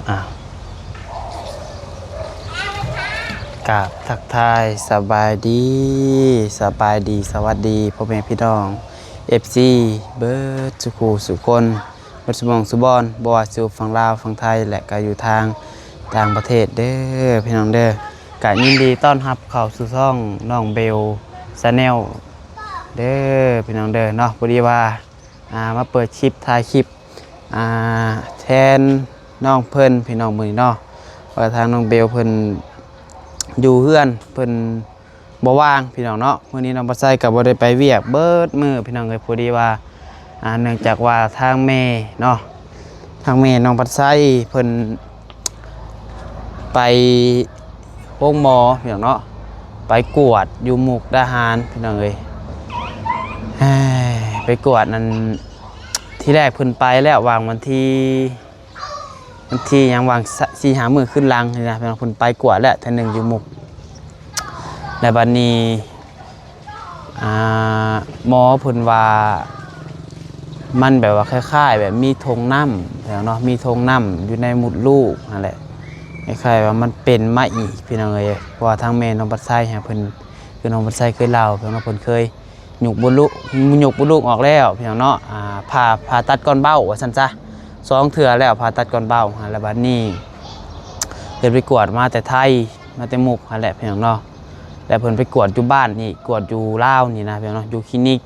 ອ້າວ ກາບທັກທາຍສະບາຍດີ ສະບາຍດີ ສະຫວັດດີພໍ່ແມ່ພີ່ນ້ອງ ເອັຟຊີ ເບິດສູ່ຄູ່ສູ່ຄົນ ເບິດສູ່ໝ່ອງສູ່ບ່ອນ ບໍ່ວ່າຢູ່ຝັ່ງລາວ ຝັ່ງໄທ ແລະ ກໍຢູ່ທາງຕ່າງປະເທດເດີ ພີ່ນ້ອງເດີ. ກະຍິນດີຕ້ອນຮັບເຂົ້າສູ່ຊ່ອງນ້ອງເບວ Channel ເດີ ພີ່ນ້ອງເດີເນາະ. ພໍດີວ່າ ອ່າ ມາເປີດຄລິບ ຖ່າຍຄລິບ ອ່າ ແທນນ້ອງເພິ່ນ ພີ່ນ້ອງ ມື້ນີ້ເນາະ ວ່າທາງນ້ອງເບວເພິ່ນຢູ່ເຮືອນ ເພິ່ນບໍ່ວ່າງ ພີ່ນ້ອງເນາະ. ມື້ນີ້ນ້ອງພັດໄຊກໍບໍ່ໄດ້ໄປວຽກເບິດມື້ ພີ່ນ້ອງເອີຍ. ພໍດີວ່າ ອ່າ ເນື່ອງຈາກວ່າທາງແມ່ເນາະ ທາງແມ່ນ້ອງພັດໄຊເພິ່ນ ໄປໂຮງໝໍພີ່ນ້ອງເນາະ ໄປກວດຢູ່ມຸກດາຫານພີ່ນ້ອງເອີຍ. ເອີຍ ໄປກວດນັ້ນ ທີແລກເພິ່ນໄປແລ້ວ ຫວ່າງວັນທີ ວັນທີຫຍັງ ຫວ່າງສີ່ຫ້າມື້ຄືນຫຼັງນີ້ນະພີ່ນ້ອງ ເພິ່ນໄປກວດແລ້ວເທື່ອໜຶ່ງຢູ່ມຸກ ແລ້ວບັດນີ້ ອ່າ ໝໍເພິ່ນວ່າ ມັນແບບວ່າຄ້າຍໆແບບມີຖົງນ້ຳເນາະ ມີຖົງນ້ຳຢູ່ໃນມຸດລູກຫັ້ນແຫຼະ ຄ້າຍໆວ່າມັນເປັນມາອີກພີ່ນ້ອງເອີຍ. ເພາະວ່າທາງແມ່ນ້ອງບັດໄຊຫາເພິ່ນ ຄືນ້ອງບັດໄຊເຄີຍເລົ່າເນາະ ເພິ່ນເຄີຍຍົກມົດລູກ ຍົກມົດລູກອອກແລ້ວພີ່ນ້ອງເນາະ ອ່າ ຜ່າ ຜ່າຕັດກ້ອນເບົ້າວ່າຊັ້ນຊະ ສອງເທື່ອແລ້ວ ຜ່າຕັດກ້ອນເບົ້າຫັ້ນ. ແລ້ວບັດນີ້ ເພິ່ນໄປກວດມາແຕ່ໄທ ມາແຕ່ມຸກຫັ້ນແຫຼະພີ່ນ້ອງເນາະ ແລ້ວເພິ່ນໄປກວດຢູ່ບ້ານນີ້ ກວດຢູ່ລາວນີ້ນະພີ່ນ້ອງເນາະ ຢູ່ຄລີນິກ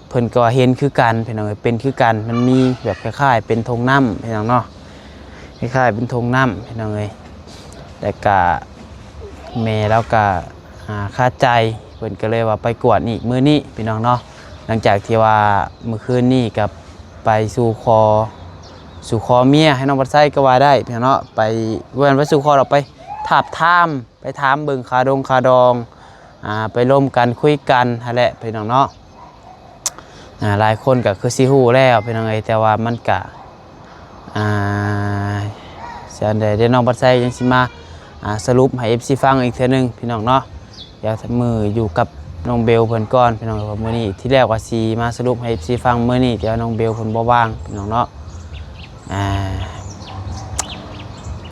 ເພິ່ນກໍເຫັນຄືກັນພີ່ນ້ອງເອີຍ ເປັນຄືກັນ ມັນມີແບບຄ້າຍໆເປັນຖົງນ້ຳພີ່ນ້ອງເນາະ ຄ້າຍໆເປັນຖົງນ້ຳພີ່ນ້ອງເອີຍ. ແລ້ວກະແມ່ລາວກະ ອ່າ ຄາໃຈ ເພິ່ນກໍເລີຍວ່າໄປກວດອີກມື້ນີ້ພີ່ນ້ອງເນາະ. ຫຼັງຈາກທີ່ວ່າມື້ຄືນນີ້ກໍໄປສູ່ຂໍ ສູ່ຂໍເມຍໃຫ້ນ້ອງບັດໄຊກໍວ່າໄດ້ພີ່ນ້ອງເນາະ ໄປ ບໍ່ແມ່ນໄປສູ່ຂໍດອກ ໄປທາບທາມ ໄປຖາມເບິ່ງຄ່າດົງຄ່າດອງ ອ່າ ໄປລົມກັນຄຸຍກັນຫັ້ນແຫຼະພີ່ນ້ອງເນາະ. ອ່າ ຫຼາຍຄົນກໍຄືຊິຮູ້ແລ້ວພີ່ນ້ອງເອີຍ ແຕ່ວ່າມັນກະ ອ່າ ຈັ່ງໃດ ດຽວນ້ອງບັດໄຊຍັງຊິມາ ອ່າ ສະຫຼຸບໃຫ້ເອັຟຊີຟັງອີກເທື່ອໜຶ່ງພີ່ນ້ອງເນາະ. ດຽວມື້ຢູ່ກັບນ້ອງເບວເພິ່ນກ່ອນພີ່ນ້ອງ ເພາະວ່າມື້ນີ້ ທີແລກວ່າຊິມາສະຫຼຸບໃຫ້ເອັຟຊີຟັງມື້ນີ້ ແຕ່ວ່ານ້ອງເບວເພິ່ນບໍ່ວ່າງພີ່ນ້ອງເນາະ. ອ່າ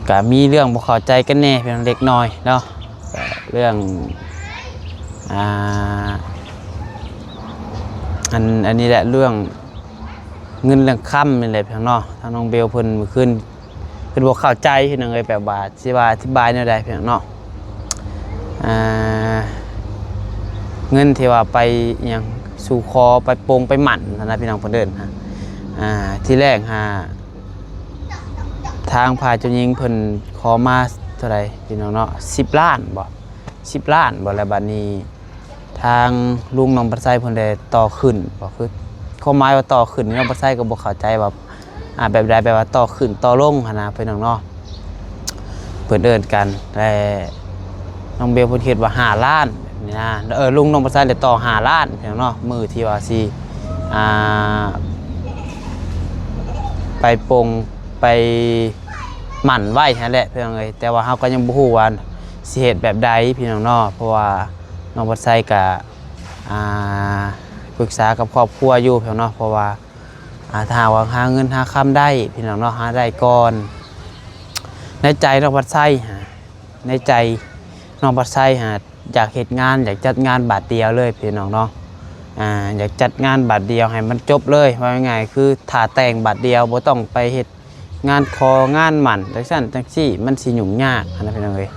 ກະມີເລື່ອງບໍ່ເຂົ້າໃຈກັນແດ່ພຽງເລັກນ້ອຍເນາະ ເລື່ອງ ອ່າ ອັນ ອັນນີ້ແຫຼະ ເລື່ອງເງິນເລື່ອງຄຳນີ້ແຫຼະພຽງເນາະ. ທາງນ້ອງເບວເພິ່ນມື້ຄືນ ເພິ່ນບໍ່ເຂົ້າໃຈພີ່ນ້ອງເອີຍ ແບບວ່າຊິວ່າອະທິບາຍແນວໃດພຽງເນາະ. ອ່າ ເງິນທີ່ວ່າໄປອີ່ຫຍັງສູ່ຂໍ ໄປປົງໄປໝັ້ນຫັ້ນນະ ພີ່ນ້ອງເພິ່ນເອີ້ນ ອ່າ ທີແລກຫາ ທາງຝ່າຍເຈົ້າຍິງເພິ່ນຂໍມາເທົ່າໃດພີ່ນ້ອງເນາະ ສິບລ້ານບໍ່ ສິບລ້ານບໍ່ ແລ້ວບັດນີ້ທາງລຸງນ້ອງບັດໄຊເພິ່ນໄດ້ຕໍ່ຂຶ້ນບໍ່ ຄືຄວາມໝາຍວ່າຕໍ່ຂຶ້ນ ນ້ອງບັດໄຊກໍບໍ່ເຂົ້າໃຈວ່າ ອ່າ ແບບໃດ ແບບວ່າຕໍ່ຂຶ້ນຕໍ່ລົງຫັ້ນນະພີ່ນ້ອງເນາະ. ເພິ່ນເອີ້ນກັນ ແລະ ນ້ອງເບວເພິ່ນຄິດວ່າຫ້າລ້ານແບບນີ້ນະ ເອີ ລຸງນ້ອງບັດໄຊໄດ້ຕໍ່ຫ້າລ້ານພີ່ນ້ອງເນາະ ມື້ທີ່ວ່າຊິ ອ່າ ໄປປົງໄປໝັ້ນໄວ້ຫັ້ນແຫຼະພີ່ນ້ອງເອີຍ. ແຕ່ວ່າເຮົາກໍຍັງບໍ່ຮູ້ວ່າຊິເຮັດແບບໃດພີ່ນ້ອງເນາະ ເພາະວ່ານ້ອງບັດໄຊກະ ອ່າ ປຶກສາກັບຄອບຄົວຢູ່ພີ່ນ້ອງເນາະ ເພາະວ່າ ອ່າ ຖ້າຫາກວ່າຫາເງິນຫາຄຳໄດ້ພີ່ນ້ອງເນາະ ຫາໄດ້ກ່ອນ ໃນໃຈນ້ອງບັດໄຊຫາ ໃນໃຈນ້ອງບັດໄຊຫາ ຢາກເຮັດງານ ຢາກຈັດງານບາດດຽວເລີຍພີ່ນ້ອງເນາະ. ອ່າ ຢາກຈັດງານບາດດຽວໃຫ້ມັນຈົບເລີຍ ເວົ້າງ່າຍໆ ຄືຖ້າແຕ່ງບາດດຽວ ບໍ່ຕ້ອງໄປເຮັດງານຂໍງານໝັ້ນ ຈັ່ງຊັ້ນຈັ່ງຊີ້ ມັນຊິຫຍຸ້ງຍາກຫັ້ນນະພີ່ນ້ອງເອີຍ.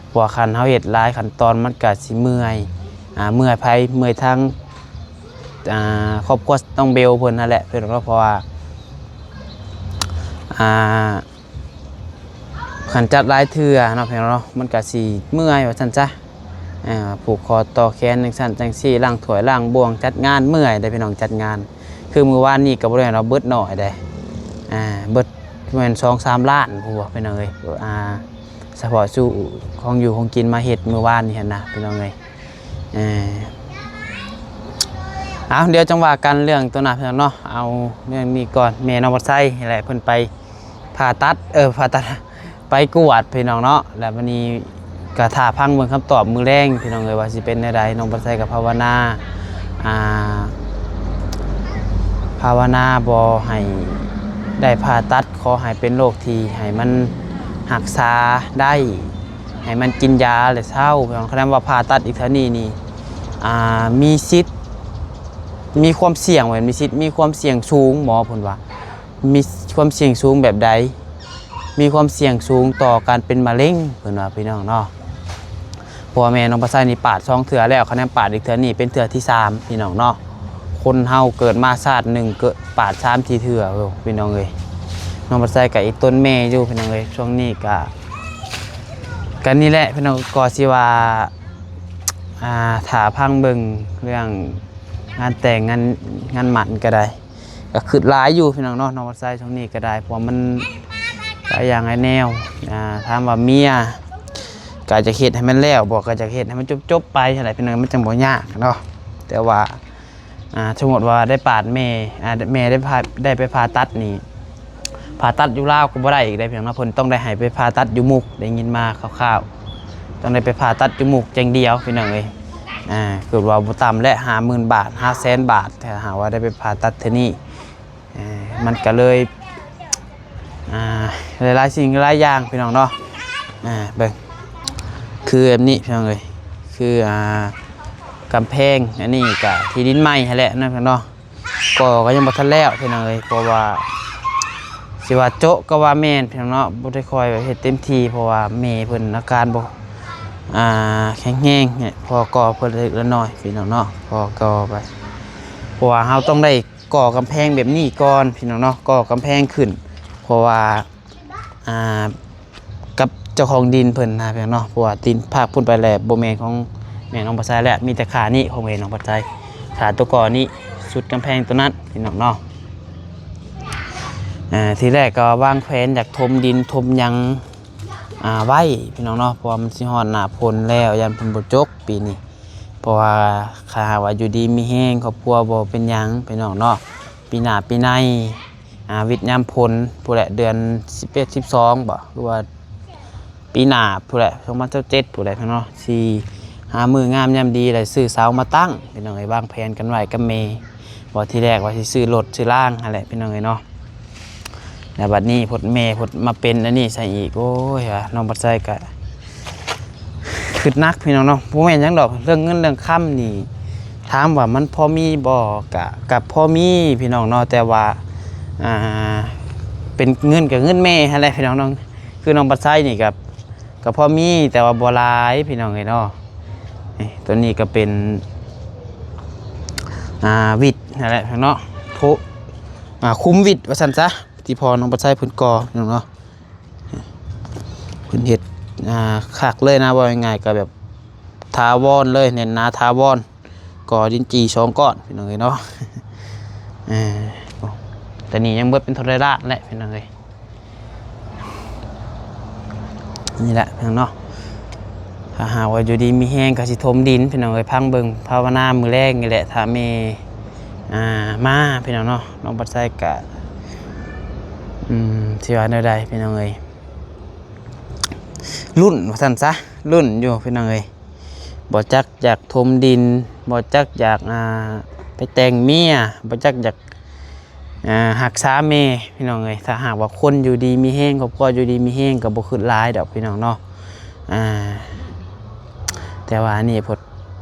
ເພາະວ່າຄັນເຮົາເຮັດຫຼາຍຂັ້ນຕອນ ມັນກະຊິເມື່ອຍ ອ່າ ເມື່ອຍໃຜ ເມື່ອຍທາງ ອ່າ ຄອບຄົວນ້ອງເບວເພິ່ນຫັ້ນແຫຼະພີ່ນ້ອງເນາະ ເພາະວ່າ ອ່າ ຄັນຈັດຫຼາຍເທື່ອເນາະ ພີ່ນ້ອງເນາະ ມັນກະຊິເມື່ອຍວ່າຊັ້ນຊະ. ອ່າ ຜູກຄໍຕໍ່ແຂນຈັ່ງຊັ້ນຈັ່ງຊີ້ ລ້າງຖ້ວຍລ້າງບ່ວງ ຈັດງານເມື່ອຍເດ້ພີ່ນ້ອງ ຈັດງານ ຄືມື້ວານນີ້ກໍບໍ່ໄດ້ເນາະ ເບິດໜ້ອຍເດ້ ອ່າ ເບິດແມ່ນສອງສາມລ້ານພຸ້ນພີ່ນ້ອງເອີຍ. ອ່າ ສະເພາະຊື້ຂອງຢູ່ຂອງກິນມາເຮັດມື້ວານນີ້ຫັ້ນນະພີ່ນ້ອງເອີຍ. ເອີ ເອົາ ດຽວຈັ່ງວ່າກັນເລື່ອງໂຕນັ້ນເນາະ ເອົາເລື່ອງນີ້ກ່ອນ. ແມ່ນ້ອງບັດໄຊແຫຼະ ເພິ່ນໄປຜ່າຕັດ ເອີ ຜ່າຕັດ ໄປກວດພີ່ນ້ອງເນາະ ແລ້ວບັດນີ້ກໍຖ້າຟັງເບິ່ງຄຳຕອບມື້ແລງພີ່ນ້ອງເອີຍ ວ່າຊິເປັນແນວໃດ. ນ້ອງບັດໄຊກໍພາວະນາ ອ່າ ພ ພາວະນາບໍ່ໃຫ້ໄດ້ຜ່າຕັດ, ຂໍໃຫ້ເປັນໂລກທີ່ໃຫ້ມັນຮັກສາໄດ້, ໃຫ້ມັນກິນຢາແລ້ວເຊົາ. ຄັນວ່າຜ່າຕັດອີກເທື່ອນີ້ນີ້ ອ່າ ມີສິດ ມີຄວາມສ່ຽງ ວ່າມີສິດ ມີຄວາມສ່ຽງສູງ, ໝໍເພິ່ນວ່າມີຄວາມສ່ຽງສູງແບບໃດ? ມີຄວາມສ່ຽງສູງຕໍ່ການເປັນມະເຮັງ ເພິ່ນວ່າ ພີ່ນ້ອງເນາະ. ເພາະວ່າແມ່ນ້ອງປາໄຊນີ້ປາດສອງເທື່ອແລ້ວ, ຄັນແມ່ນປາດອີກເທື່ອນີ້ເປັນເທື່ອທີສາມ ພີ່ນ້ອງເນາະ. ຄົນເຮົາເກີດມາຊາດໜຶ່ງ ເກີດປາດສາມສີ່ເທື່ອ ໂອ້ ພີ່ນ້ອງເອີຍ. ນ້ອງປາໄຊກໍອີ່ຕົນແມ່ຢູ່ ພີ່ນ້ອງເອີຍ. ຊ່ວງນີ້ກໍ ກໍນີ້ແຫຼະ ພີ່ນ້ອງ, ກໍຊິວ່າ ອ່າ ຖ້າຟັງເບິ່ງເລື່ອງງານແຕ່ງ ງານ ງານໝັ້ນກໍໄດ້ ກໍຄິດຫຼາຍຢູ່ ພີ່ນ້ອງເນາະ, ນ້ອງວັດໄຊຊ່ວງນີ້ກໍໄດ້ ເພາະວ່າມັນຫຼາຍຢ່າງຫຼາຍແນວ. ອ່າ ຖາມວ່າເມຍກໍຢາກເຮັດໃຫ້ມັນແລ້ວບໍ່ ກໍຢາກເຮັດໃຫ້ມັນຈົບໆໄປຫັ້ນແຫຼະ ພີ່ນ້ອງ, ມັນຈັ່ງບໍ່ຍາກເນາະ. ແຕ່ວ່າ ອ່າ ສົມມຸດວ່າໄດ້ປາດແມ່ ອ່າ ແມ່ໄດ້ຜ່າ ໄດ້ໄປຜ່າຕັດນີ້ ຜ່າຕັດຢູ່ລາວກໍບໍ່ໄດ້ອີກເດ້ ພີ່ນ້ອງເນາະ, ເພິ່ນຕ້ອງໄດ້ໃຫ້ໄປຜ່າຕັດຢູ່ມຸກ ໄດ້ຍິນມາຄ່າວໆ ຕ້ອງໄດ້ໄປຜ່າຕັດຢູ່ມຸກຢ່າງດຽວ ພີ່ນ້ອງເອີຍ. ອ່າ ຄືວ່າບໍ່ຕ່ຳແຫຼະ ຫ້າໝື່ນບາດ ຫ້າແສນບາດ ຖ້າຫາກວ່າໄດ້ໄປຜ່າຕັດເທື່ອນີ້. ເອີ ມັນກໍເລີຍ ອ່າ ຫຼາຍໆສິ່ງຫຼາຍຢ່າງ ພີ່ນ້ອງເນາະ. ອ່າ ເບິ່ງ ຄືແບບນີ້ ພີ່ນ້ອງເອີຍ, ຄື ອ່າ ກຳແພງ ອັນນີ້ກໍທີ່ດິນໃໝ່ຫັ້ນແຫຼະເນາະ ພີ່ນ້ອງເນາະ. ກໍ່ກໍຍັງບໍ່ທັນແລ້ວ ພີ່ນ້ອງເອີຍ, ເພາະວ່າຊິວ່າໂຈະກໍວ່າແມ່ນ ພີ່ນ້ອງເນາະ, ບໍ່ໄດ້ຄ່ອຍເຮັດເຕັມທີ່ ເພາະວ່າແມ່ເພິ່ນອາການບໍ່ ອ່າ ແຂງແຮງ ພໍກໍ່ເພິ່ນເລັກລະນ້ອຍ ພີ່ນ້ອງເນາະ, ພໍກໍ່ໄປ. ເພາະວ່າເຮົາຕ້ອງໄດ້ກໍ່ກຳແພງແບບນີ້ກ່ອນ ພີ່ນ້ອງເນາະ, ກໍ່ກຳແພງຂຶ້ນ ເພາະວ່າ ອ່າ ກັບເຈົ້າຂອງດິນເພິ່ນນະ ພີ່ນ້ອງເນາະ, ເພາະວ່າດິນພາກພຸ້ນໄປແລ້ວບໍ່ແມ່ນຂອງແມ່ນ້ອງປາໄຊແລ້ວ, ມີແຕ່ຂ້ານີ້ຂອງແມ່ນ້ອງປາໄຊ, ຂ້າຕົວກໍ່ນີ້ ສຸດກຳແພງຕົວນັ້ນ ພີ່ນ້ອງເນາະ. ອ່າ ທີແລກກໍວາງແຜນຢາກຖົມດິນຖົມຫຍັງ ອ່າ ໄວ້ ພີ່ນ້ອງເນາະ, ເພາະວ່າມັນຊິຮອດໜ້າຝົນແລ້ວ ຢ້ານເພິ່ນບໍ່ຈົກປີນີ້. ເພາະວ່າຖ້າຫາກວ່າຢູ່ດີມີແຮງ ຄອບຄົວບໍ່ເປັນຫຍັງ ພີ່ນ້ອງເນາະ, ປີໜ້າປີໃນ ອ່າ ຫວິດຍາມຝົນພຸ້ນແຫຼະ, ເດືອນສິບເອັດ ສິບສອງ ບໍ່ ຫຼືວ່າປີໜ້າພຸ້ນແຫຼະ ສອງພັນຊາວເຈັດ ພຸ້ນແຫຼະເນາະ, ຊິຫາມື້ງາມຍາມດີ ແລ້ວຊື້ເສົາມາຕັ້ງ ພີ່ນ້ອງເອີຍ. ວາງແຜນກັນໄວ້ກັບແມ່ ວ່າທີແລກວ່າຊິຊື້ລົດຊື້ລາງຫັ້ນແຫຼະ ພີ່ນ້ອງເອີຍເນາະ. ແລ້ວບັດນີ້ພົດແມ່ພົດມາເປັນອັນນີ້ໃສ່ອີກ ໂອ້ຍ ວ່ານ້ອງບັດໄຊກະຄຶດໜັກ ພີ່ນ້ອງເນາະ. ບໍ່ແມ່ນຫຍັງດອກ ເລື່ອງເງິນເລື່ອງຄຳນີ້ ຖາມວ່າມັນພໍມີບໍ່ ກະ ກະພໍມີ ພີ່ນ້ອງເນາະ, ແຕ່ວ່າ ອ່າ ເປັນເງິນກະເງິນແມ່ຫັ້ນແຫຼະ ພີ່ນ້ອງເນາະ. ຄືນ້ອງບັດໄຊນີ້ກະ ກໍພໍມີ ແຕ່ວ່າບໍ່ຫຼາຍ ພີ່ນ້ອງເອີຍເນາະ. ນີ້ ຕົວນີ້ກໍເປັນ ອ່າ ຫວິດຫັ້ນແຫຼະເນາະ, ໂພ ອ່າ ຄຸ້ມຫວິດວ່າຊັ້ນຊະ ທີ່ພໍ່ນ້ອງປາໄຊເພິ່ນກໍ່ເນາະ, ເພິ່ນເຮັດ ອ່າ ຄັກເລີຍນະ, ເວົ້າງ່າຍໆກໍແບບຖາວອນເລີຍ ແໜ້ນໜາຖາວອນ, ກໍ່ດິນຈີ່ສອງກ້ອນ ພີ່ນ້ອງເອີຍເນາະ. ເອີ ແຕ່ນີ້ຍັງເບິດເປັນເທົ່າໃດລ້ານແຫຼະ ພີ່ນ້ອງເອີຍ. ນີ້ແຫຼະພີ່ນ້ອງເນາະ, ຖ້າຫາກວ່າຢູ່ດີມີແຮງກໍຊິຖົມດິນ ພີ່ນ້ອງເອີຍ. ຟັງເບິ່ງ ພາວະນາມື້ແລງນີ້ແຫຼະ ຖ້າແມ່ ອ່າ ມາ ພີ່ນ້ອງເນາະ. ນ້ອງບັດໄຊກະ ອືມ ຊິວ່າແນວໃດ ພີ່ນ້ອງເອີຍ, ລຸ້ນວ່າຊັ້ນຊະ ລຸ້ນຢູ່ ພີ່ນ້ອງເອີຍ. ບໍ່ຈັກຢາກຖົມດິນ ບໍ່ຈັກຢາກ ອ່າ ໄປແຕ່ງເມຍ ບໍ່ຈັກຢາກ ອ່າ ຮັກສາແມ່ ພີ່ນ້ອງເອີຍ. ຖ້າຫາກວ່າຄົນຢູ່ດີມີແຮງ ຄອບຄົວຢູ່ດີມີແຮງ ກໍບໍ່ຄຶດຫຼາຍດອກ ພີ່ນ້ອງເນາະ. ອ່າ ແຕ່ວ່າອັນນີ້ເພິ່ນ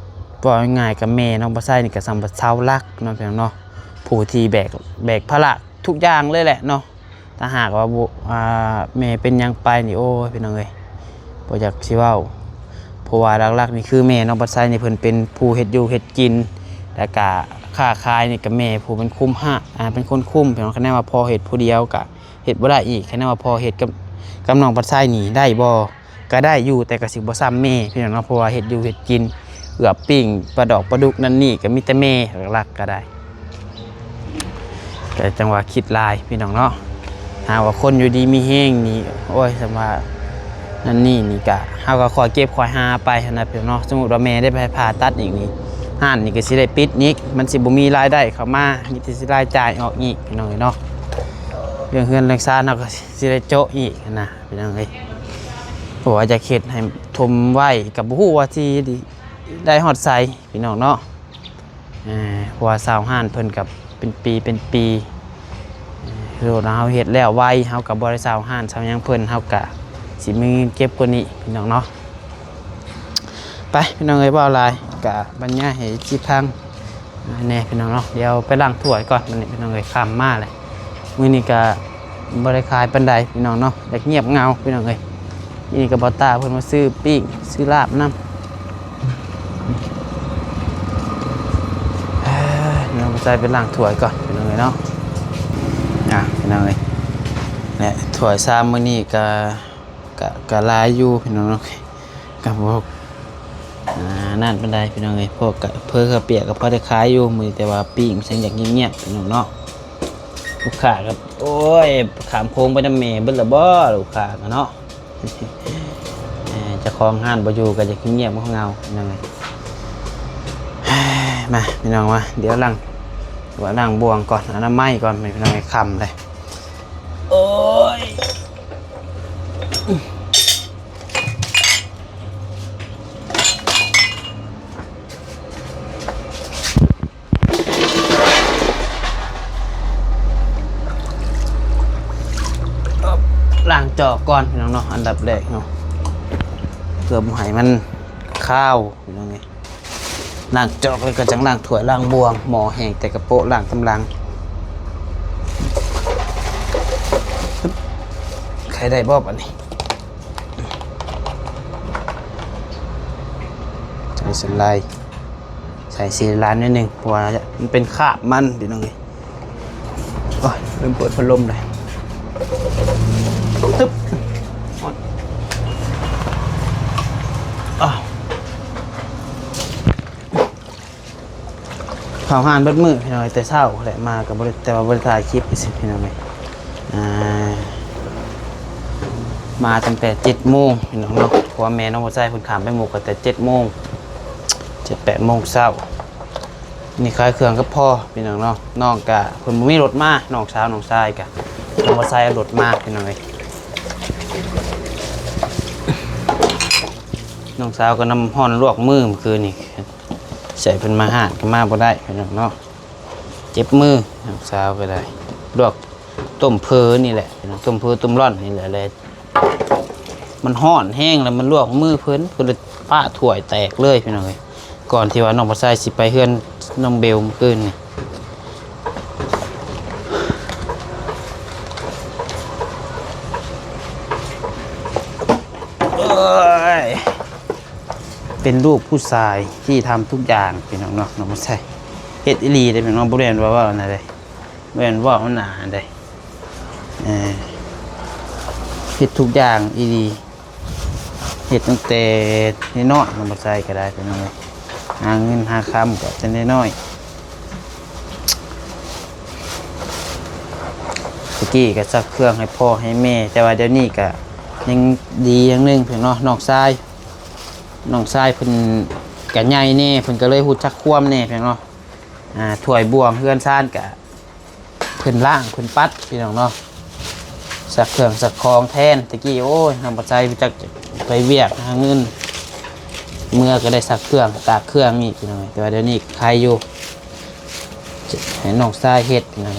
ເວົ້າງ່າຍໆ ກັບແມ່ນ້ອງປາໄຊນີ້ກໍສ່ຳວ່າເສົາຫຼັກເນາະ ພີ່ນ້ອງເນາະ, ຜູ້ທີ່ແບກ ແບກພາລະທຸກຢ່າງເລີຍແຫຼະເນາະ. ຖ້າຫາກວ່າບໍ່ ອ່າ ແມ່ເປັນຫຍັງໄປນີ້ ໂອ້ຍ ພີ່ນ້ອງເອີຍ ບໍ່ຢາກຊິເວົ້າ. ເພາະວ່າຫຼັກໆນີ້ຄືແມ່ນ້ອງບັດໄຊນີ້ເພິ່ນເປັນຜູ້ເຮັດຢູ່ເຮັດກິນ ແລ້ວກະຄ້າຂາຍນີ້ກະແມ່ຜູ້ເປັນຄຸມຮ້ານ ອ່າ ເປັນຄົນຄຸມ ພີ່ນ້ອງ. ຄັນແນວ່າພໍ່ເຮັດຜູ້ດຽວກະເຮັດບໍ່ໄດ້ອີກ, ຄັນແນວ່າພໍ່ເຮັດກັບ ກັບນ້ອງບັດໄຊນີ້ໄດ້ບໍ່? ກະໄດ້ຢູ່ ແຕ່ກະຊິບໍ່ສ່ຳແມ່ ພີ່ນ້ອງເນາະ, ເພາະວ່າເຮັດຢູ່ເຮັດກິນ ເກືອບ ປີ້ງ ປາດອກປາດຸກນັ້ນນີ້ ກະມີແຕ່ແມ່ ຫຼັກໆກະໄດ້. ກໍຈັ່ງວ່າຄິດຫຼາຍພີ່ນ້ອງເນາະ. ຫາວ່າຄົນຢູ່ດີມີແຮງນີ້ ໂອ້ຍ ສ່ຳວ່ານັ້ນນີ້ນີ້ກະ ເຮົາກໍຄ່ອຍເກັບຄ່ອຍຫາໄປຫັ້ນນະພີ່ນ້ອງເນາະ. ສົມມຸດວ່າແມ່ໄດ້ໄປຜ່າຕັດອີກນີ້ ຮ້ານນີ້ກໍຊິໄດ້ປິດອີກ, ມັນຊິບໍ່ມີລາຍໄດ້ເຂົ້າມາ, ມີແຕ່ຊິລາຍຈ່າຍອອກອີກພີ່ນ້ອງເອີຍເນາະ. ເລື່ອງເຮືອນເລື່ອງຊານເຮົາກໍຊິໄດ້ໂຈະອີກຫັ້ນນະພີ່ນ້ອງເອີຍ. ເພາະວ່າຢາກເຮັດໃຫ້ຖົມໄວ້ ກໍບໍ່ຮູ້ວ່າຊິໄດ້ຮອດໃສພີ່ນ້ອງເນາະ. ເອີ ເພາະວ່າຊາວຮ້ານເພິ່ນກັບ ປັນປີເປັນປີ. ເອີ ເຮົາເຮັດແລ້ວໄວ ເຮົາກໍບໍ່ໄດ້ເຊົ່າຮ້ານເຊົ່າຫຍັງເພິ່ນ ເຮົາກໍຊິມີເງິນເກັບກວ່ານີ້ພີ່ນ້ອງເນາະ. ໄປພີ່ນ້ອງເອີຍ ເວົ້າຫຼາຍກະບັນຍາຍໃຫ້ເອັຟຊີຟັງແດ່ພີ່ນ້ອງເນາະ. ດຽວໄປລ້າງຖ້ວຍກ່ອນ ມື້ນີ້ພີ່ນ້ອງເອີຍ ຄ່ຳມາແລ້ວ. ມື້ນີ້ກະບໍ່ໄດ້ຂາຍປານໃດພີ່ນ້ອງເນາະ ຢາກງຽບເຫງົາພີ່ນ້ອງເອີຍ. ນີ້ກະບ່າວຕາເພິ່ນມາຊື້ປີ້ງຊື້ລາບນຳ. ນ້ອງໃສ່ໄປລ້າງຖ້ວຍກ່ອນພີ່ນ້ອງເອີຍເນາະ. ອ່າ ພີ່ນ້ອງເອີຍ ແລະ ຖ້ວຍຊາມມື້ນີ້ກະ ກະ ກະຫຼາຍຢູ່ພີ່ນ້ອງເນາະ ກະບໍ່ ອ່າ ນັ້ນປານໃດພີ່ນ້ອງເອີຍ. ພວກກະເພີກະປຽກກະພໍໄດ້ຂາຍຢູ່ມື້ນີ້ ແຕ່ວ່າປີ້ງຊັ້ນຢາກງຽບໆພີ່ນ້ອງເນາະ. ລູກຄ້າກະ ໂອ້ຍ ຂ້າມໂຂງໄປນຳແມ່ເບິດລະບໍ ລູກຄ້າກະເນາະ. ເອີ ເຈົ້າຂອງຮ້ານບໍ່ຢູ່ກະຢາກງຽບເຫງົາໆ ພີ່ນ້ອງເອີຍ. ມາພີ່ນ້ອງມາ ດຽວລ້າງ ວ່າລ້າງບ່ວງກ່ອນ ອະນາໄມກ່ອນ ພີ່ນ້ອງເອີຍ ຄ່ຳເລີຍ. ໂອ້ຍ ລ້າງຈອກກ່ອນພີ່ນ້ອງເນາະ ອັນດັບແລກເນາະ ເພື່ອບໍ່ໃຫ້ມັນຄາວພີ່ນ້ອງເອີຍ. ລ້າງຈອກແລ້ວກໍຈັ່ງລ້າງຖ້ວຍລ້າງບ່ວງ ໝໍ້ແຫ້ງແຕ່ກະໂປະລ້າງຕາມຫຼັງ. ໄຂໄດ້ບໍ່ບາດນີ້? ໃສ່ສະໄລ ໃສ່ສີລານໜ້ອຍໜຶ່ງ ເພາະວ່າມັນເປັນຄາບມັນພີ່ນ້ອງເອີຍ. ໂອ້ຍ ລືມເປີດພັດລົມເລີຍ. ຕຶບ ອ້າວ ເຂົ້າຮ້ານເບິດມື້ພີ່ນ້ອງເອີຍ ແຕ່ເຊົ້າແຫຼະ ມາກໍບໍ່ໄດ້ ແຕ່ວ່າບໍ່ໄດ້ຖ່າຍຄລິບຊື່ພີ່ນ້ອງເອີຍ. ອ່າ ມາຕັ້ງແຕ່ເຈັດໂມງພີ່ນ້ອງເນາະ ເພາະວ່າແມ່ນ້ອງບໍ່ໃຈເພິ່ນຂ້າມໄປໝຸກກໍແຕ່ເຈັດໂມງ ເຈັດແປດໂມງເຊົ້າ. ນີ້ຂາຍເຄື່ອງກັບພໍ່ພີ່ນ້ອງເນາະ. ນ້ອງກະເພິ່ນບໍ່ມີລົດມາ ນ້ອງສາວນ້ອງຊາຍກະ ນ້ອງບໍ່ໃຈເອົາລົດມາພີ່ນ້ອງເອີຍ. ນ້ອງສາວກໍນ້ຳຮ້ອນລວກມືມື້ຄືນນີ້ ໃຊ້ເພິ່ນມາຮ້ານກໍມາບໍ່ໄດ້ພີ່ນ້ອງເນາະ ເຈັບມື. ນ້ອງສາວກໍໄດ້ລວກຕົ້ມເຝີນີ້ແຫຼະ ຕົ້ມເຝີຕົ້ມຮ່ອນນີ້ແຫຼະ ແລະ ມັນຮ້ອນແຮງ ແລ້ວມັນລວກມືເພິ່ນ ເພິ່ນລະປະຖ້ວຍແຕກເລີຍພີ່ນ້ອງເອີຍ. ກ່ອນທີ່ວ່ານ້ອງປາໄຊຊິໄປເຮືອນນ້ອງເບວມື້ຄືນນີ້ ເອີຍ ເປັນລູກຜູ້ຊາຍທີ່ທຳທຸກຢ່າງພີ່ນ້ອງເນາະ. ນ້ອງປາໄຊເຮັດອີ່ຫຼີເດ້ພີ່ນ້ອງ ບໍ່ແມ່ນວ່າເວົ້ານະເດ້ ບໍ່ແມ່ນເວົ້ານະເດ້. ເອີ ເຮັດທຸກຢ່າງອີ່ຫຼີ ເຮັດຕັ້ງແຕ່ນ້ອຍໆ ນ້ອງປາໄຊກໍໄດ້ພີ່ນ້ອງເອີຍ. ຫາເງິນຫາຄຳກໍແຕ່ນ້ອຍໆ ຕະກີ້ກໍຊັກເຄື່ອງໃຫ້ພໍ່ໃຫ້ແມ່ ແຕ່ວ່າດຽວນີ້ກໍຍັງດີຢ່າງໜຶ່ງພີ່ນ້ອງເນາະ ນ້ອງຊາຍ ນ້ອງຊາຍເພິ່ນກໍໃຫຍ່ແດ່ ເພິ່ນກໍເລີຍຮູ້ຈັກຄວາມແດ່ພີ່ນ້ອງເນາະ. ຖ້ວຍບ່ວງເຮືອນຊານກໍ ເພິ່ນລ້າງເພິ່ນປັດພີ່ນ້ອງເນາະ ຊັກເຄື່ອງຊັກຂອງແທນ. ຕະກີ້ ໂອ້ຍ ນ້ອງປາໄຊບໍ່ຈັກໄປວຽກຫາເງິນ ເມືອກໍໄດ້ຊັກເຄື່ອງຕາກເຄື່ອງນີ້ພີ່ນ້ອງ. ແຕ່ວ່າດຽວນີ້ໄຄຢູ່ ໃຫ້ນ້ອງຊາຍເຮັດພີ່ນ້ອງ.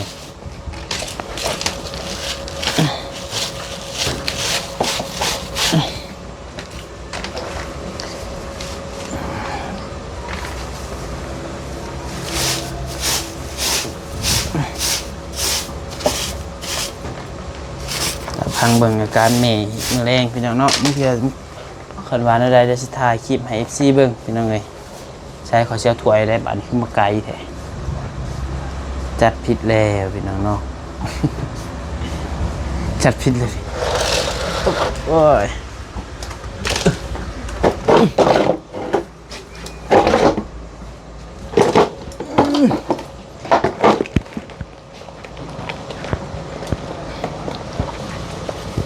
ຟັງເບິ່ງອາການແມ່ມື້ແລງພີ່ນ້ອງເນາະ. ບາງເທື່ອຄັນວ່າແນວໃດ ດຽວຊິຖ່າຍຄລິບໃຫ້ເອັຟຊີເບິ່ງພີ່ນ້ອງເອີຍ. ໃສ່ ຂໍຊິເອົາຖ້ວຍໄດ້ ບາດນີ້ຄືມາໄກແທ້. ຈັດຜິດແລ້ວພີ່ນ້ອງເນາະ ຈັດຜິດເລີຍ. ໂອ້ຍ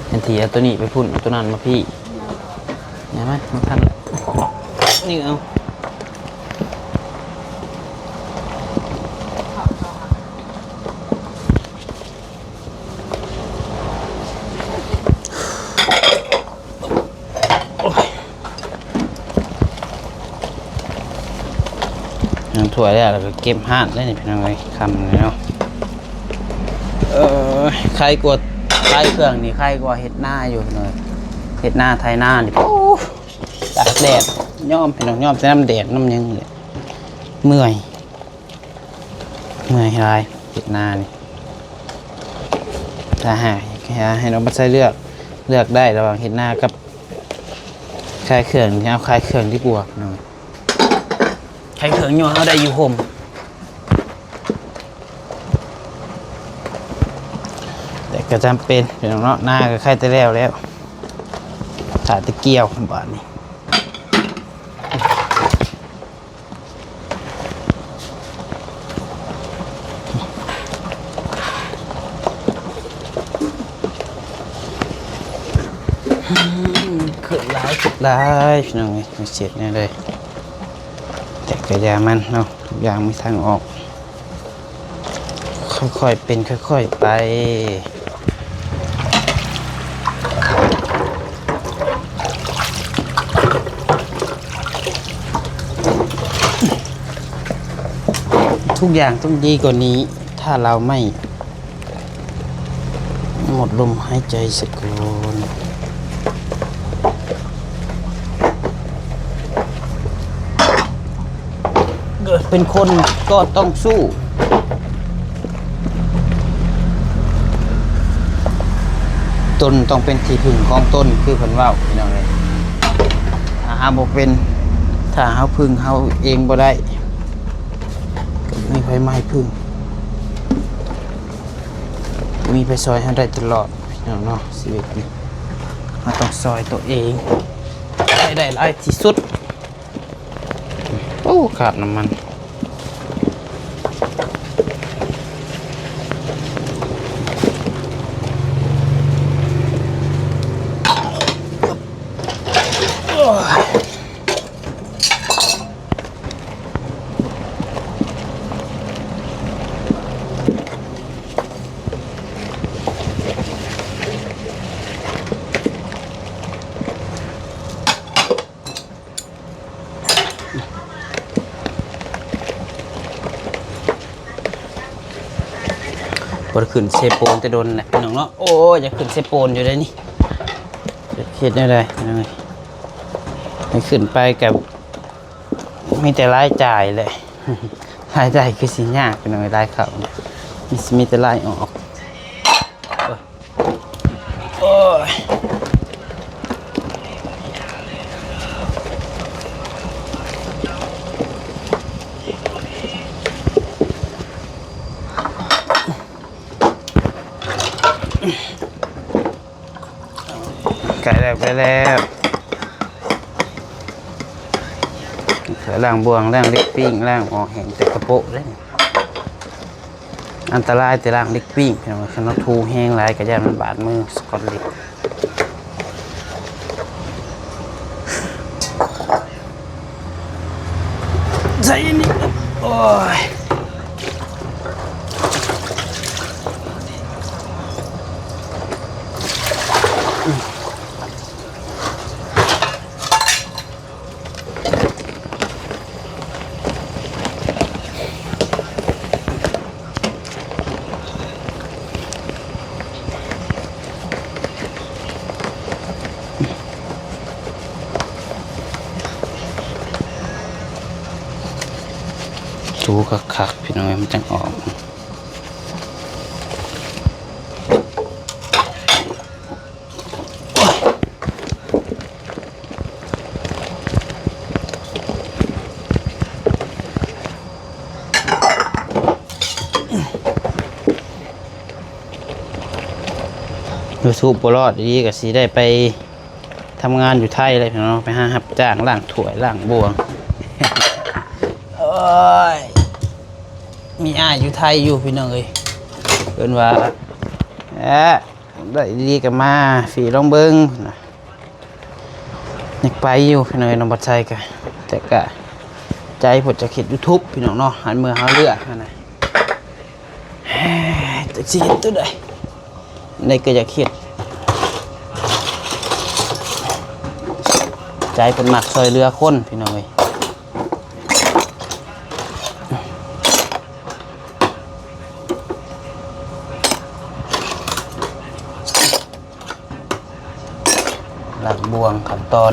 ແທນທີ່ເອົາໂຕນີ້ໄປພຸ້ນ ເອົາໂຕນັ້ນມາພີ້. ຢ່າມາ ມັນທັນແຫຼະ ນີ້ເອົາ. ໂອ້ຍ ລ້າງຖ້ວຍແລ້ວ ແລ້ວກໍເກັບຮ້ານເລີຍນີ້ພີ່ນ້ອງເອີຍ. ຄ່ຳແລ້ວເນາະ ເອີ ໄຄກວ່າຂາຍເຄື່ອງນີ້ ໄຄກວ່າເຮັດນາຢູ່ເນາະ. ເຮັດນາໄຖນານີ້ ໂອ້ ຕາກແດດ ຍອມ ພີ່ນ້ອງ ຍອມແຕ່ນ້ຳແດດນ້ຳຫຍັງນີ້ ເມື່ອຍ ເມື່ອຍຫຼາຍເຮັດນານີ້. ຖ້າຫາ ໃຫ້ນ້ອງບັດໄຊເລືອກ ເລືອກໄດ້ລະຫວ່າງເຮັດນາກັບຂາຍເຄື່ອງ ເອົາຂາຍເຄື່ອງດີກວ່າເນາະ. ຂາຍເຄື່ອງຢູ່ເຮົາໄດ້ຢູ່ຮົ່ມ ແຕ່ກໍຈຳເປັນເນາະ. ນາກໍໃກ້ແຕ່ແລ້ວແລ້ວ ຖ້າແຕ່ກ່ຽວບາດນີ້. ຄືຫຼາຍ ຄືຫຼາຍ ພີ່ນ້ອງເອີຍ ເສດແນວໃດ ແຕ່ກະຢ່າມັນເນາະ ທຸກຢ່າງມີທາງອອກ. ຄ່ອຍໆເປັນຄ່ອຍໆໄປ. ທຸກຢ່າງຕ້ອງດີກວ່ານີ້ ຖ້າລາວໄມ່ ໝົດລົມຫາຍໃຈສາກ່ອນ. ເກີດເປັນຄົນກໍຕ້ອງສູ້ ຕົນຕ້ອງເປັນທີ່ເພິ່ງຂອງຕົນ ຄືເພິ່ນເວົ້າ ພີ່ນ້ອງເອີຍ. ຖ້າເຮົາບໍ່ເປັນ ຖ້າເຮົາເພິ່ງເຮົາເອງບໍ່ໄດ້ ກໍບໍ່ມີໃຜມາໃຫ້ເພິ່ງ ບໍ່ມີໃຜຊ່ອຍເຮົາໄດ້ຕະຫຼອດ ພີ່ນ້ອງເນາະ. ຊີວິດນີ້ເຮົາຕ້ອງຊ່ອຍຕົວເອງໃຫ້ໄດ້ຫຼາຍທີ່ສຸດ. ໂອ້ ຄາບນ້ຳມັນ. ບໍ່ໄດ້ຂຶ້ນເຊໂປນແຕ່ດົນແຫຼະ ພີ່ນ້ອງເນາະ. ໂອ້ຍ ຢາກຂຶ້ນເຊໂປນຢູ່ເດ້ນີ້ ຈະເຮັດແນວໃດ ພີ່ນ້ອງເອີຍ. ໄດ້ຂຶ້ນໄປກໍມີແຕ່ລາຍຈ່າຍແຫຼະ ລາຍໄດ້ຄືຊິຍາກ ພີ່ນ້ອງເອີຍ. ລາຍເຂົ້າມີ ມີແຕ່ລາຍອອກ. ໂອ້ຍ ໃກ້ແລ້ວ ໃກ້ແລ້ວ. ລ້າງບ່ວງ ລ້າງເຫຼັກປີ້ງ ລ້າງໝໍ້ແຫ້ງ ແຕ່ກະໂປະເດ້. ອັນຕະລາຍແຕ່ລ້າງເຫຼັກປີ້ງ ພີ່ນ້ອງ. ຄັນເຮົາຖູແຮງຫຼາຍກໍຢ້ານມັນບາດມື ສະກອດເຫຼັກ. ໃສ່ອັນນີ້ ໂອ້ຍ. ຖູຄັກໆ ພີ່ນ້ອງເອີຍ ມັນຈັ່ງອອກ. ຢູທູບບໍ່ລອດອີ່ຫຼີ ກໍຊິໄດ້ໄປທຳງານຢູ່ໄທແລ້ວເນາະ ໄປຫາຮັບຈ້າງລ້າງຖ້ວຍລ້າງບ່ວງ. ໂອ້ຍ ມີອ້າຍຢູ່ໄທຢູ່ ພີ່ນ້ອງເອີຍ ເພິ່ນວ່າ ເອີ ໄດ້ດີກໍມາຟຣີລອງເບິ່ງ ຢາກໄປຢູ່ ພີ່ນ້ອງເອີຍ ນ້ອງບັດໄຊກະ ແຕ່ກະໃຈເພິ່ນຈະເຮັດຢູທູບ ພີ່ນ້ອງເນາະ ອັນເມື່ອເຮົາເລືອກຫັ້ນນະ ຈັກຊິເຮັດຕົວໃດ ໃດກໍຢາກເຮັດ ໃຈເພິ່ນມັກຊ່ອຍເຫຼືອຄົນ ພີ່ນ້ອງເອີຍ. ລ້າງບ່ວງ ຂັ້ນຕອນ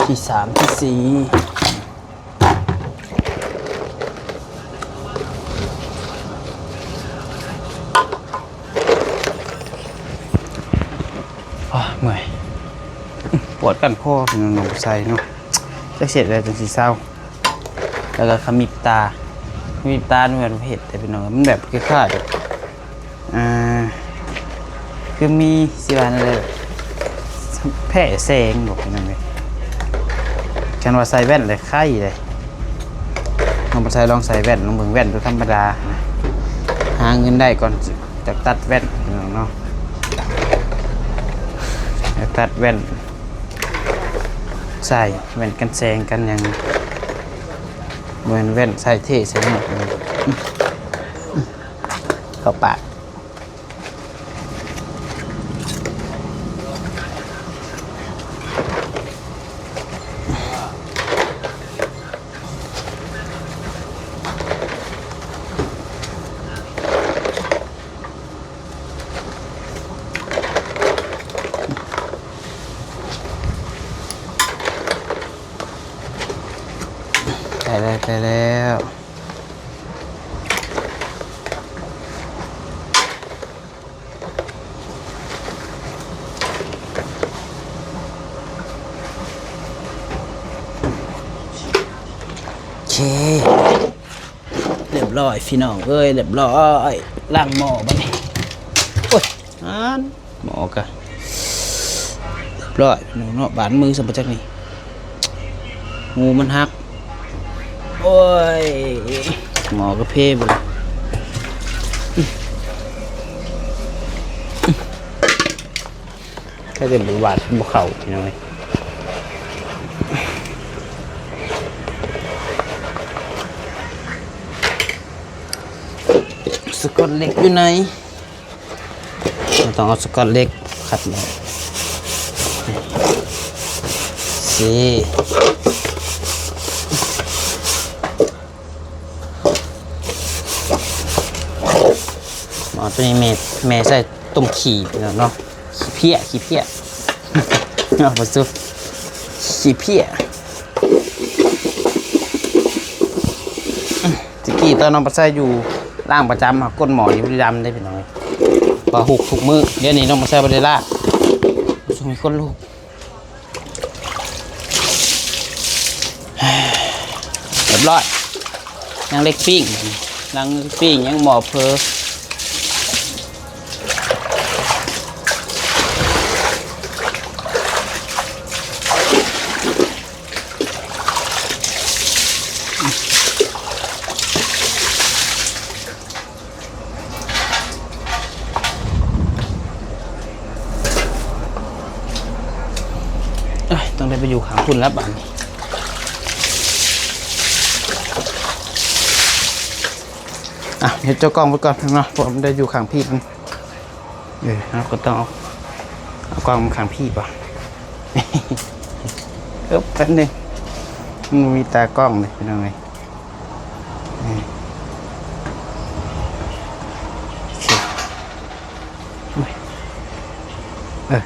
ທີສາມ ທີສີ່. ໂອ້ຍ ເມື່ອຍ ປວດກ້ານຄໍ ພີ່ນ້ອງ ນ້ອງໃສ່ເນາະ ຈັກເຮັດແລ້ວຈັ່ງຊິເຊົາ. ແລ້ວກໍຂະມິບຕາ ຂະມິບຕາ ມັນເຮັດໃຫ້ພີ່ນ້ອງ ມັນແບບຄ້າຍໆ ອ່າ ຄືມີ ຊິວ່າແນວໃດ ແພ້ແສງບໍ ພີ່ນ້ອງເອີຍ. ຄັນວ່າໃສ່ແວ່ນແລ້ວໄຄເດ້ ນ້ອງບໍ່ໃສ່ ລອງໃສ່ແວ່ນ ລອງເບິ່ງແວ່ນໂຕທຳມະດາ ຫາເງິນໄດ້ກ່ອນ ຈະຕັດແວ່ນເນາະ ຈະຕັດແວ່ນ ໃສ່ແວ່ນກັນແສງກັນຫຍັງ ບໍ່ແມ່ນແວ່ນໃສ່ເທ່ໃສ່ເນາະ ເຂົ້າປາກ. ໄດ້ແລ້ວ ໄດ້ແລ້ວ. ໂອເຄ ຮຽບຮ້ອຍພີ່ນ້ອງເອີຍ ຮຽບຮ້ອຍ ລ້າງໝໍ້ບັດນີ້. ໂອ້ຍ ຫັ້ນ ໝໍ້ກະຮຽບຮ້ອຍພີ່ນ້ອງເນາະ ບາດມືຊະບໍ່ຈັກນີ້ ຮູມັນຫັກ. ໂອ້ຍ ໝໍ້ກະເພເບິດ ແຄ່ແຕ່ບໍ່ຫວາດບໍ່ເຂົ້າພີ່ນ້ອງເອີຍ. ສະກອດເຫຼັກຢູ່ໃນ ເຮົາຕ້ອງເອົາສະກອດເຫຼັກຂັດແໜ້ນ ນີ້ ໝໍ້ໂຕນີ້ແມ່ ແມ່ໃສ່ຕົ້ມຂີ້ເນາະ ຂີ້ເພຍ ຂີ້ເພຍ ເນາະ ບໍ່ສຸກ ຂີ້ເພຍ. ຕະກີ້ຕອນນ້ອງປາໄຊຢູ່ລ້າງປະຈຳ ກົ້ນໝໍ້ຢູ່ບຸລີລຳເດ້ພີ່ນ້ອງເອີຍ ປາຫຸກທຸກມື້. ດຽວນີ້ນ້ອງປາໄຊບໍ່ໄດ້ລ້າງ ມີຄົນລູກ ຮຽບຮ້ອຍ ຍັງເຫຼັກປີ້ງ ຍັງປີ້ງ ຍັງໝໍ້ເພີ. ເອີຍ ຕ້ອງໄດ້ໄປຢູ່ຂ້າງພຸ້ນລະບາດນີ້. ອ່ະ ເຮັດເຈົ້າກ້ອງໄວ້ກ່ອນເນາະ ເພາະມັນໄດ້ຢູ່ຂ້າງພີ້ມັນ. ເອີ ເຮົາກໍຕ້ອງເອົາ ເອົາກ້ອງມາຂ້າງພີ້ບໍ່? ເອີ ແປັບໜຶ່ງ ມັນບໍ່ມີຕາກ້ອງເດ້ພີ່ນ້ອງເອີຍ. ເອີ ໂອເຄ ໂອ້ຍ ເອີ.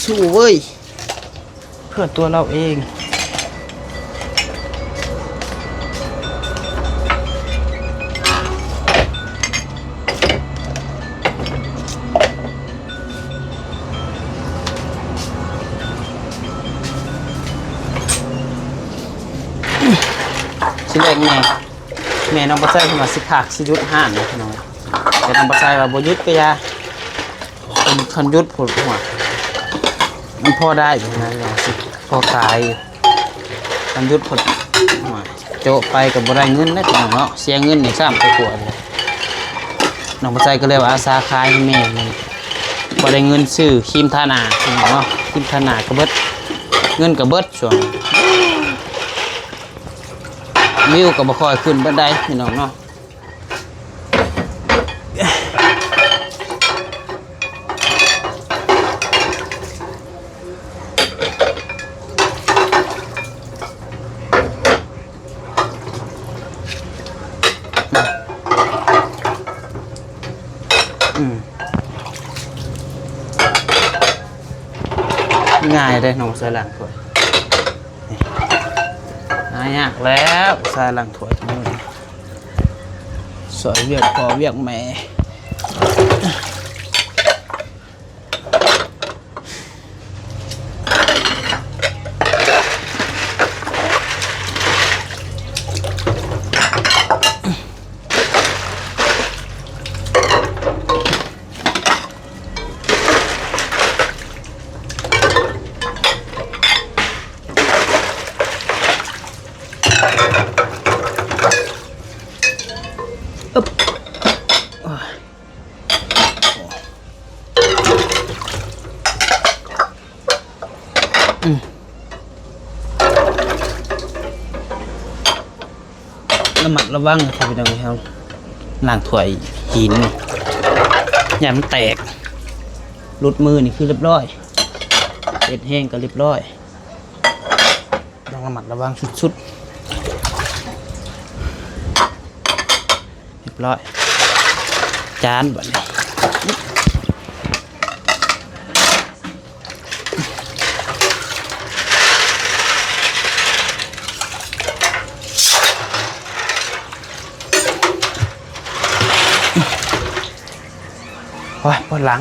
ສູ້ເວີ້ຍ ເພື່ອຕົວເຮົາເອງ. ຊິແລກແມ່ ແມ່ນ້ອງປາໄຊເພິ່ນວ່າຊິພັກ ຊິຢຸດຮ້ານເນາະພີ່ນ້ອງ ແຕ່ນ້ອງປາໄຊວ່າບໍ່ຢຸດກໍຢ່າ ຄັນ ຄັນຢຸດພຸ້ນ ໂອ້ຍ ມັນພໍໄດ້ຢູ່ນະ ຊິພໍຂາຍຢູ່ ຄັນຢຸດພຸ້ນ ໂອ້ຍ ໂຈະໄປກໍບໍ່ໄດ້ເງິນແລ້ວພີ່ນ້ອງເນາະ ເສຍເງິນນີ້ຊ້ຳໄປກວ່າເລີຍ. ນ້ອງປາໄຊກໍເລີຍວ່າອາສາຂາຍໃຫ້ແມ່ນີ້ ພໍໄດ້ເງິນຊື້ຄຣີມທາໜ້າພີ່ນ້ອງເນາະ ຄຣີມທາໜ້າກໍເບິດ ເງິນກໍເບິດຊ່ວງນີ້ ວິວກໍບໍ່ຄ່ອຍຂຶ້ນປານໃດພີ່ນ້ອງເນາະ. ງ່າຍເດ້ນ້ອງຊາຍລ້າງຖ້ວຍ ຫາຍາກແລ້ວຊາຍລ້າງຖ້ວຍ ຊອຍວຽກພໍ່ວຽກແມ່. ອືມ ລະມັດລະວັງເດີພີ່ນ້ອງເອີຍ ເຮົາລ້າງຖ້ວຍຫີນ ຢ້ານມັນແຕກ ຫຼຸດມືນີ້ຄືລຽບຮ້ອຍ ເຮັດແຮງກໍລຽບຮ້ອຍ. ຕ້ອງລະມັດລະວັງສຸດໆ ຮຽບຮ້ອຍ ຈານບາດນີ້ ໂອ້ຍ ປວດຫຼັງ.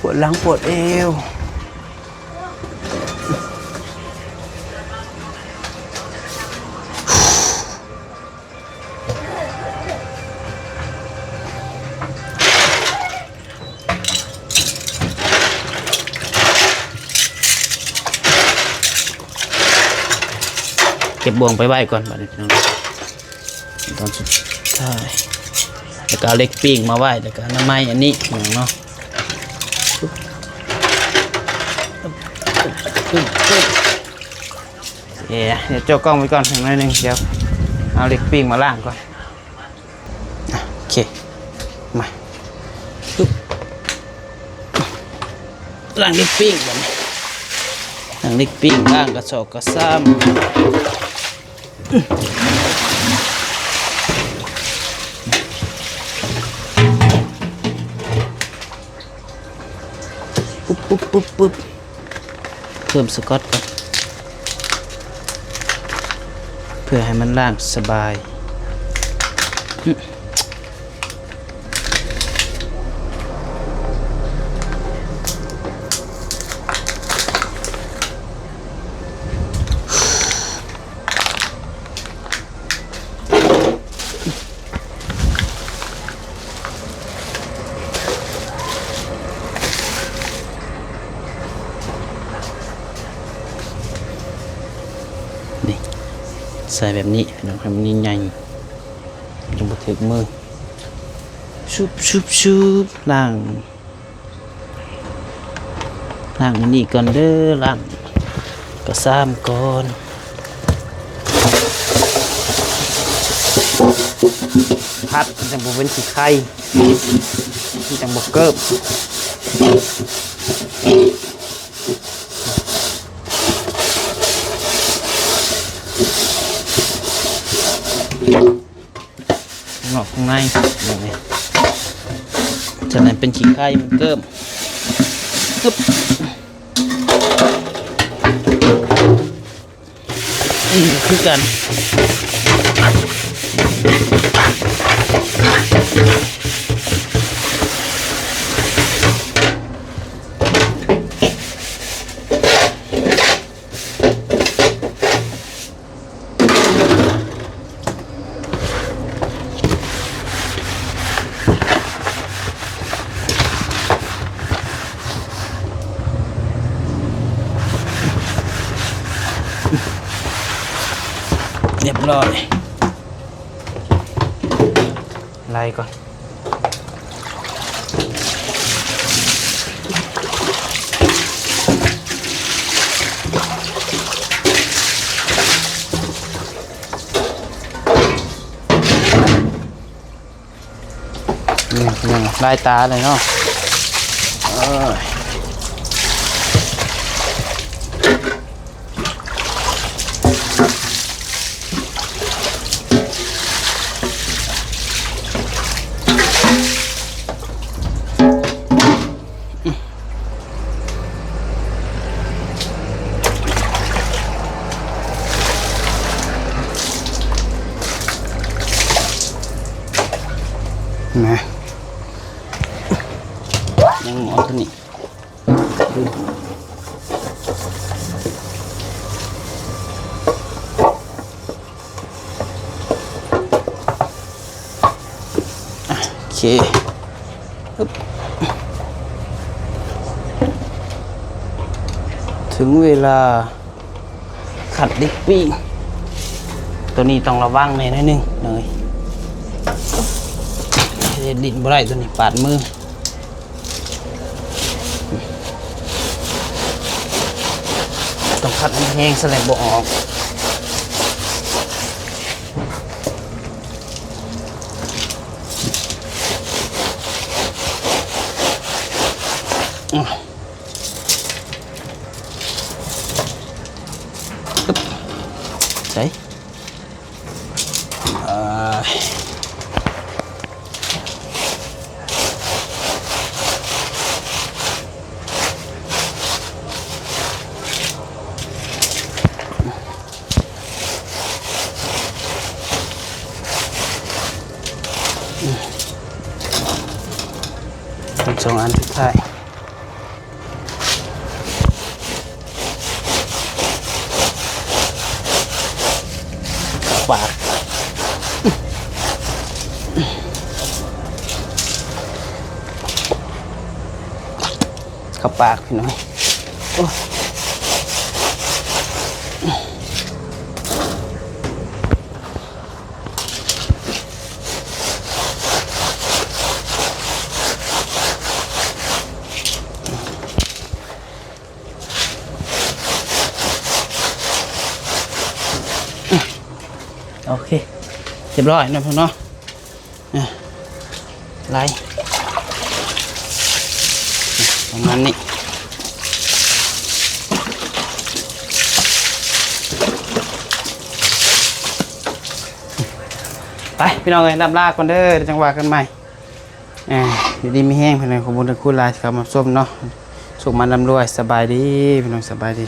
ປວດຫຼັງປວດເອວ. ເກັບບ່ວງໄປໄວ້ກ່ອນບາດນີ້ພີ່ນ້ອງ. ຕອນສຸດທ້າຍ ແລ້ວກໍເອົາເຫຼັກປີ້ງມາໄວ້ ແລ້ວກໍອະນາໄມອັນນີ້ເນາະ. ເອີ ດຽວຈ່ອກລ້ອງໄວ້ກ່ອນໜ້ອຍໜຶ່ງ ດຽວເອົາເຫຼັກປີ້ງມາລ້າງກ່ອນ. ໂອເຄ ມາ ປຶບ ລ້າງເຫຼັກປີ້ງບາດນີ້ ລ້າງເຫຼັກປີ້ງ ລ້າງກະຊອກກະຊາມ. ປຶບ ປຶບ ປຶບ ປຶບ ເພີ່ມສະກອດກ່ອນ ເພື່ອໃຫ້ມັນລ້າງສະບາຍ. ນີ້ ໃສ່ແບບນີ້ພີ່ນ້ອງ ໃຫ້ມັນໃຫຍ່ໆ ຈັ່ງບໍ່ຖືກມື. ຊຸບ ຊຸບ ຊຸບ ລ້າງ ລ້າງອັນນີ້ກ່ອນເດີ ລ້າງກະຊາມກ່ອນ ພັດມັນຈັ່ງບໍ່ເປັນຂີ້ໄຂ່ ມັນຈັ່ງບໍ່ເກີບ. ຂ້າງນອກຂ້າງໃນ ແບບນີ້ ຈະໄດ້ເປັນຂີ້ໄຂ່ມັນເກີມ. ຮຶບ ນີ້ກໍຄືກັນ. ຮຽບຮ້ອຍ ໄລ່ກ່ອນ. ອືມ ຍັງລາຍຕາເລີຍເນາະ. ເອີຍ ອືມ. ຍັງເອົາຕົວນີ້ ໂອເຄ ຮຶບ ເຖິງເວລາ ຂັดเหล็กปิ้ง ตัวนี้ต้องระวังแหน่หน่อยหนึ่งเนย เฮ็ดลิ้นบ่ได้ ตัวนี้ปาดมือ ต้องขัดให้แฮง สะแหลบบ่ออก ใส่ เอ่อ สองอันสุดท้าย ปาก เข้าปากพี่น้อง โอ้ย โอเค เรียบร้อยเนาะพี่น้องเนาะ อ่ะ ไล่ ประมาณนี้ ไป พี่น้องเอ้ย ล่ำลาก่อนเด้อ เดี๋ยวจั่งว่ากันใหม่ อ่า อยู่ดีมีแฮง พี่น้อง ขอบคุณทุกคนหลายที่เข้ามาชมเนาะ สุขมันร่ำรวย สบายดี พี่น้อง สบายดี